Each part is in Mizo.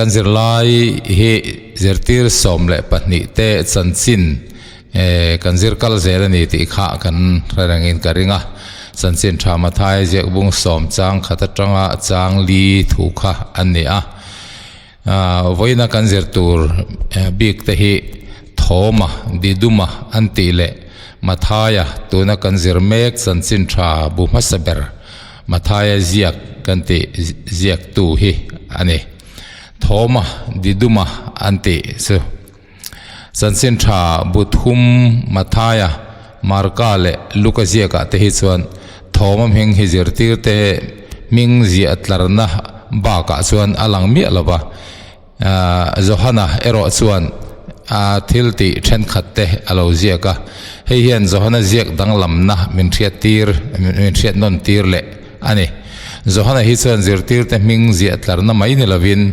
Kan zirlai hi zirtir 12 te chanchin kan zir kal zel a ni tih kha kan hre rengin ka ring a. Chanchin tha Mathai ziakbung sawm chang khat atanga chang li thu kha a ni a. Vawiina kan zir tur bik te hi Thawma, Diduma an tih leh Mathaia tuna kan zir mek chanchin tha bu hmasa ber Mathaia ziak kan tih ziaktu hi a ni. Thawma, Diduma an tih chu chanchin tha bu thum Mathaia, Marka leh Luka ziakah te hi chuan Thawma hming hi zirtirte hming ziah tlarna bakah chuan a lang miah lo va. Johana erawh chuan a thil tih thenkhat te a lo ziak a, hei hian Johana ziak danglamna min hriat tir, min hriat nawn tir leh a ni. Johana hi chuan zirtirte hming ziah tlarna mai ni lovin,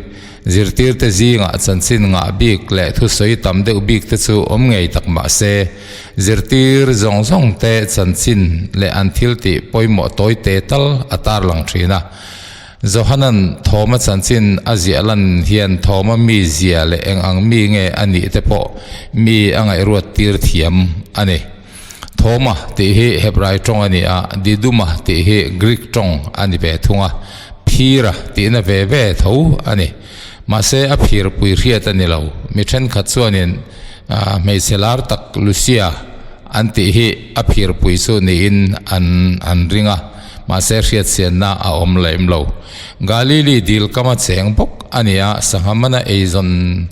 zirtirte zingah chanchin ngah bik leh thusawi tam deuh bik te chu awm ngei tak mah se, zirtir zawng zawng te chanchin leh an thil tih pawimawh tawi te tal a tarlang thin a. Johanan Thawma chanchin a ziah lan hian Thawma mi zia leh eng ang mi nge a nih te pawh mi a ngaihruat tir thiam a ni. Thawma tih hi Hebrai tawng a ni a, Diduma tih hi Greek tawng a ni ve thung a, Phira tihna ve ve tho a ni. Mahse a phirpui hriat a ni lo. Mi thenkhat chuanin hmeichhe lar tak Lucia an tih hi a phirpui chu niin an an ring a, mahse hriatchianna a awm lem lo. Galili dil kama cheng bawk a ni a, sangha mana eizawn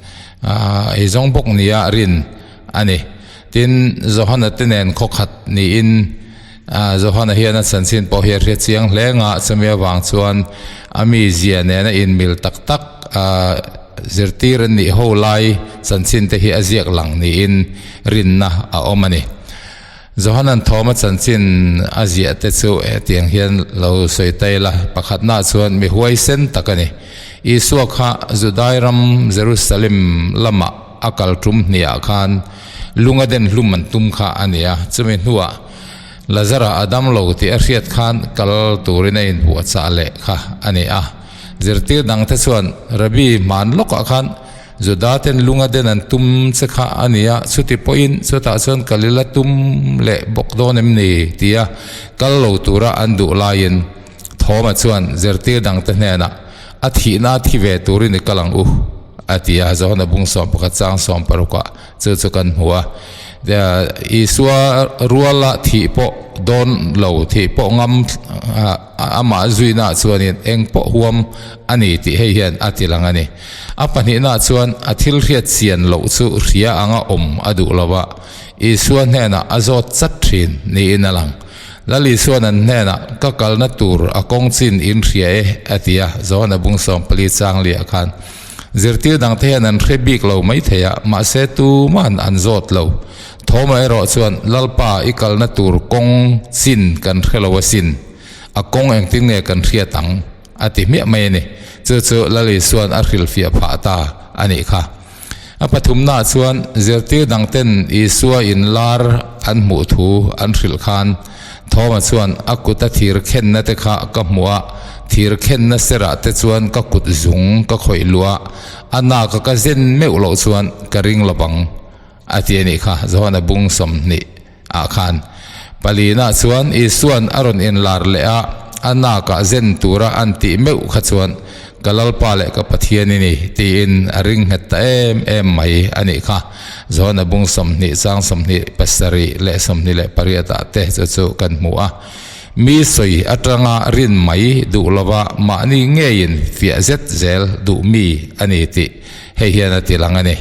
eizawng bawk nia rin a ni. Tin, Johana te nen khawkhat niin Johana hian a chanchin pawh hi a hre chiang hle nga, chumi avang chuan a mizia nena inmil tak tak zirtir an nih ho lai chanchin te hi a ziak lang niin rinna a awm a ni. Johanan Thawma chanchin a ziah te chu hetiang hian lo sawi ta ila, pakhatnaah chuan mi huaisen tak a ni. Isua kha Judai ram Jerusalem lamah a kal tum hniah khan lunga den hlum an tum kha a ni a, chumi hnuah Lazara a dam lo tih a hriat khan kal turin a inbuahchah leh kha a ni a. Zirtir dangte chuan Rabbi hman lawkah khan Juda ten lunga den an tum che kha a ni a, chuti pawhin chutah chuan kal ila tum leh bawk dawn em ni? tia kal lo tura an duh laiin Thawma chuan zirtir dangte hnenah a thihna a thi ve turin i kal ang u a ti a, Johana bung 11 chang 16 ah chu chu kan hmu a. Isua ruala thih pawh dawn lo, thih pawh ngam amah zuina chuanin eng pawh huam a ni tih hei hian a ti lang a ni. A pahnihna chuan a thil hriat chian loh chu hria anga awm a duh lo va, Isua hnenah a zawt chat thin niin a lang. Lal Isuan an hnenah, Ka kalna tur a kawng chin in hria e, a ti a, Johana bung 14 chang liah khan. Zirtir dangte hian an hre bik lo mai thei a, mahse tuman an zawt lo. Thawma erawh chuan, Lalpa, i kalna tur kawng chin kan hre lo asin. A kawng engtin nge kan hriat ang? a ti hmiah mai a ni. Chu chu Lal Isuan a hrilhfiah phah ta a nih kha. A pathumnaah chuan zirtir dangten Isua inlar an hmuh thu an hrilh khan Thawma chuan a kuta thir khenna te kha ka hmuh a, thir khenna serah te chuan ka kut zung ka khawih luh a, a naka ka zen meuh loh chuan ka ring lo vang a ti a nih kha, Johana bung 20 ah khan. Palina chuan Isuan a rawn inlar leh a, a nakah zen tura an tih meuh kha chuan ka Lalpa leh ka Pathian i ni tiin a ring nghet ta em em mai a nih kha. Johana bung 20 chang 27 leh 28 ah te chu chu kan hmu a. Mi sawi atanga rin mai duh lova mahni ngeiin fiah zet zel duh mi a ni tih hei hian a ti lang a ni.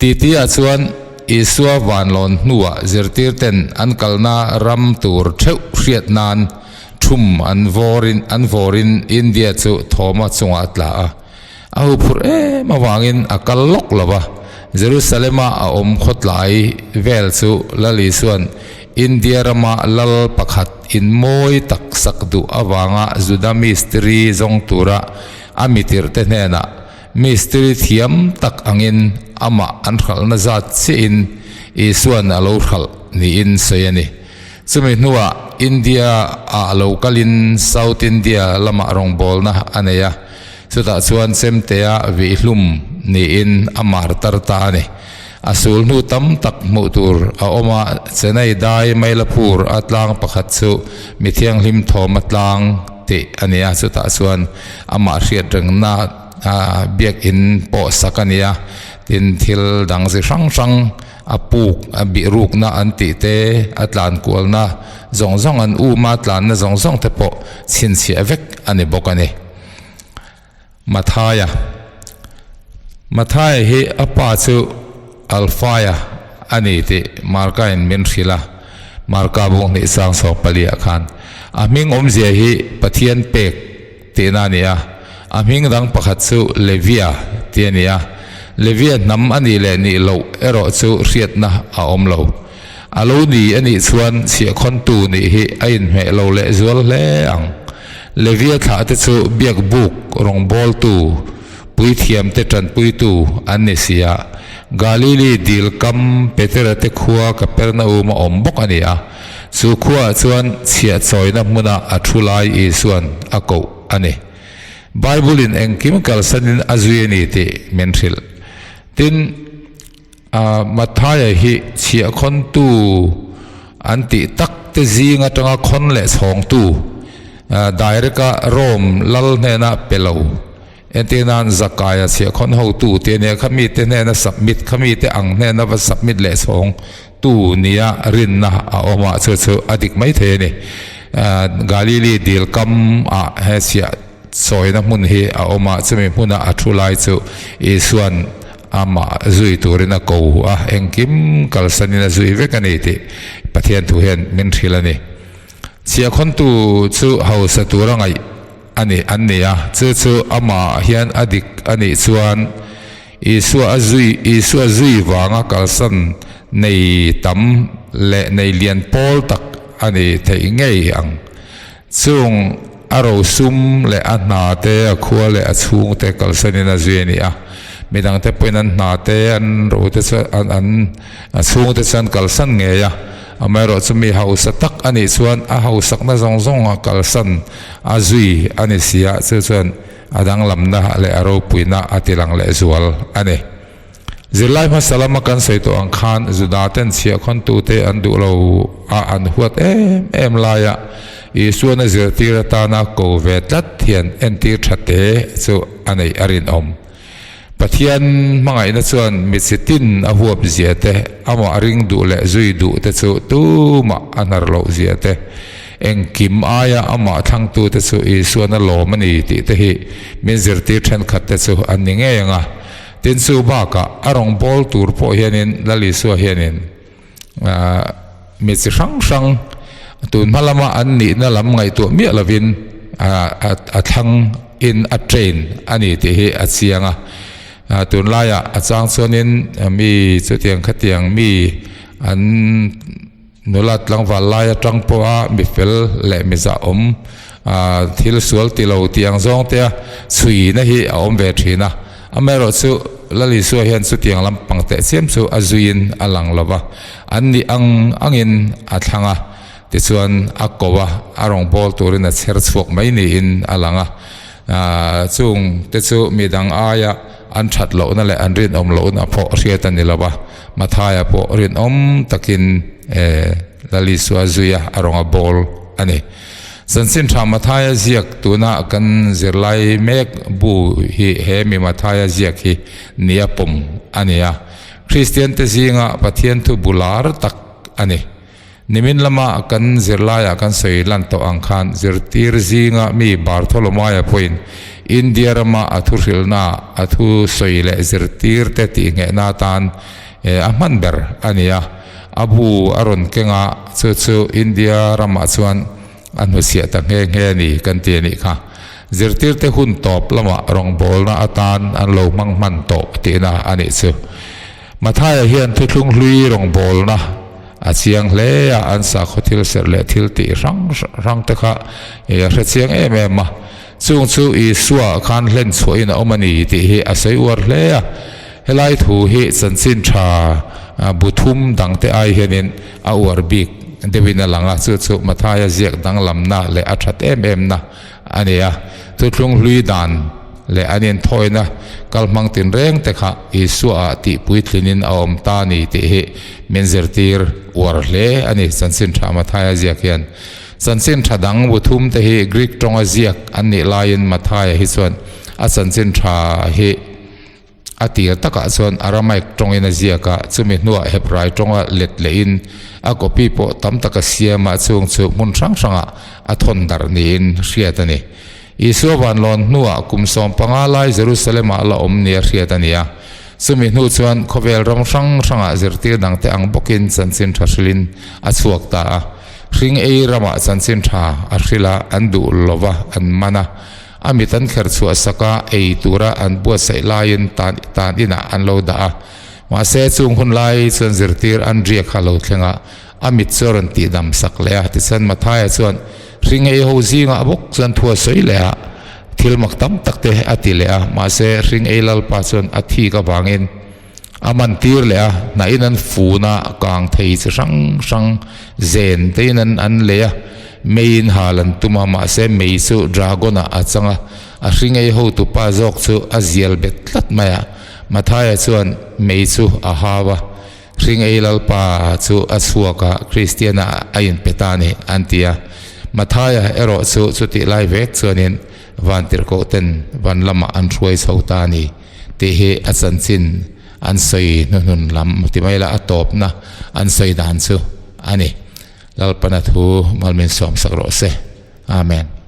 Titi-ah chuan Isua vanlawn hnuah zirtirten an kalna ram tur theuh hriat nan thum an vawrin an vawrin India chu Thawma chungah a tla a. A huphurh em avangin a kal lawk lo va, Jerusalem-a a awm khawtlai vel chu Lal Isua'n India rama lal pakhat inmawi tak sak duh avanga Juda mistiri zawng tura a mitirhte hnenah Mistiri thiam tak angin amah an hralhna zat chiahin Isua'n a lo hralh niin sawi a ni. Chumi hnuah India ah lo kalin South India lamah rawngbawlna a nei a. Chutah chuan chemtea vihhlum niin a martar ta a ni. A sul hnu tam tak hmuh tur a awm a, Chennai dai Mylapore a tlang pakhat chu mi thianghlim thawm a tlang tih a ni a, chutah chuan amah hriat rengna biakin pawh sak a ni a, tin thil dang chi hrang hrang a puk a bih rukna an tih te, a tlan kualna zawng zawng an um a, tlanna zawng zawng te pawh chhinchhiah vek a ni bawk a ni. Mathaia Mathaia hi a pa chu Alfaia a ni tih Markain min hrilh a, Marka bung hnih sang sawm paliah khan. A hming awmzia hi Pathian pek tihna a ni a, a hming dang pakhat chu Levia tih a ni a, Levia hnam a nih leh nih loh erawh chu hriatna a awm lo. A lo ni a nih chuan chhiahkhawntu nih hi a inhmeh lo lehzual hle ang. Levia thlahte chu biak buk rawngbawltu, puithiamte tanpuitu an ni si a. Galili dil kam Petera te khua Kapernaum a awm bawk a ni a. Chu khuaah chuan chhiah chawina hmuna a thu lai Isua'n a koh a ni. Bible-in engkim kalsanin a zui a ni tih min hrilh. Tin. Mathaia hi chhiahkhawntu an tih tak te zing atanga khawn leh chhawngtu direct-a Rome lal hnena pe lo. Entir nan Zakaia chhiahkhawn hotu tih a nia, kha mite hnena submit, kha mite ang hnena va submit leh chhawngtu nia rinna a awm a, chu chu a dik maithei a ni. Galili dil kam ah he chhiah sawina hmun hi a awm a, chumi hmuna a thu lai chu Isua'n Amah zui turin a ko a, engkim kalsanin a zui vek a ni tih Pathian thu hian min hrilh a ni. Chhiahkhawntu chu hausa tura ngaih a ni an ni a, chu chu amah hian a dik a nih chuan Isua a zui Isua zui vanga kalsan nei tam leh nei lian pawl tak a ni theih ngei ang. Chung a rosum leh a hna te, a khua leh a chhung te kalsanin a zui a ni a. Midang te pawhin an hna te, an ro te chu an an a chhung te chuan kalsan ngei a. Amaherawh chu mi hausa tak a nih chuan a hausakna zawng zawng a kalsan a zui a ni si a, chu chuan a danglamna leh a ropuina a tilang lehzual a ni. Zirlai hmasa lama kan sawi tawh ang khan Juda ten chhiahkhawntute an duh lo a, an huat em em laia Isuan a zirtir atana ko ve tlat hian entir tha te chu a neih a rinawm. Pathian hmangaihna chuan mi chi tin a huap zia te, amah ring duh leh zui duh te chu tumah a hnar loh zia te, engkim aia amah thlangtute chu Isuan a lawm a ni tih te hi min zirtir thenkhat te chu an ni ngei ang a. Tin chu bakah a rawn bawl tur pawh hianin Lal Isua hianin aah mi chi hrang hrang tun hma lama an nihna lam ngaihtuah miah lovin aah a thlang in a train a ni tih hi a chiang a. Aah tunlaiah a chang chuanin mi chutiang khatiang mi an Nula tlangval lai atang pawha mi fel leh mi zahawm thil sual ti lo tih ang zawng tea chhuina hi a awm ve thin a. Amaherawh chu Lal Isua hian chutiang lampang teh chiam chu a zuiin a lang lo va, an nih ang angin a thlang a, tichuan a ko a, a rawngbâwl turin a chher chhuak mai niin a lang a. Chung te chu mi dang aia an that lohna leh an rinawm lohna pawh hriat a ni lo va, Mathaia pawh rinawm takin Lal Isua zuia a rawn a bawl a ni. Chanchin tha Mathaia ziak tuna kan zirlai mek bu hi he mi Mathaia ziak hi nia pawm a ni a, Kristian te zinga Pathian thu bu lar tak a ni. Nimin lama kan zirlaiah kan sawi lan tawh ang khan zirtir zinga mi Bartholomaia pawhin India rama a thu hrilhna a thu sawi leh zirtirte tihnghehna atan a hman ber a ni a. A bu a rawn keng a, chu chu India ramah chuan a hnuchhiah ta nghe nghe a ni kan ti a nih kha. Zirtirte hun tawp lamah rawngbawlna atan an lo hmang hman tawh tihna a nih chu. Mathaia hian thuthlung hlui rawngbawlna A chiang hle a, an sakhaw thil serh leh thil tih hrang hrang te kha a hre chiang em em a. Chung chu Isua khan hlen chhuahin a awm a ni tih hi a sawi uar hle a. Helai thu hi chanchin tha bu thum dang te ai hianin a uar bik deuhin a lang a, chu chu Mathaia ziak danglamna leh a that em em na a ni a. Thuthlung hlui dan. leh an inthawina kalhmang tinreng te kha Isua-ah tih puitlinin a awm ta a ni tih hi min zirtir uar hle a ni, Chanchin Tha Mathaia ziak hian. Chanchin Tha dang bu thum te hi Greek tawnga ziak an nih laiin Mathaia hi chuan a Chanchin Tha hi A tir takah chuan Aramaic tawngin a ziak a, chumi hnuah Hebrai tawnga let lehin a copy pawh tam tak a siam a, chung chu hmun hrang hrangah a thawn darh niin hriat a ni. Isua vanlawn hnuah kum 15 lai Jerusalem-ah la awm nia hriat a ni a, chumi hnu chuan khawvel ram hrang hrangah zirtir dangte ang bawkin chanchin tha hrilhin a chhuak ta a, hring ei ramah chanchin tha a hrilh a, an duh lova an man a. A mit an kher chhuah sak a, ei tura an buatsaih laiin tan tan inah an lo dah a. Mahse, chung hun lai chuan zirtir Andria kha lo thleng a, a mit chu a rawn tihdam sak leh a. Tichuan Mathaia chuan hring ei ho zingah bawk chuan thu a sawi leh a, thil mak tam tak te a ti leh a. Mahse, hring ei lalpa chuan a thik avangin a man tir leh a, hnahin an fun a, kang thei chi hrang hrang zen te in an an lei a, meiin hal an tum a, mahse mei chu dragon ah a chang a, a hring ei hotu pa zawk chu a zial bet tlat mai a, Mathaia chuan mei chu a hau a, hring ei lalpa chu a chhuak a, Kristian ah a inpe ta a ni an ti a, Mathaia erawh chu chutih lai vek chuanin vantirhkoh ten van lamah an hruai chho ta a ni. Tih hi a chanchin an sawi hnuhnun lam ti mai la a tawpna an sawi dan chu a ni. Lalpana thu Malmin sawm sak rawh se. Amen.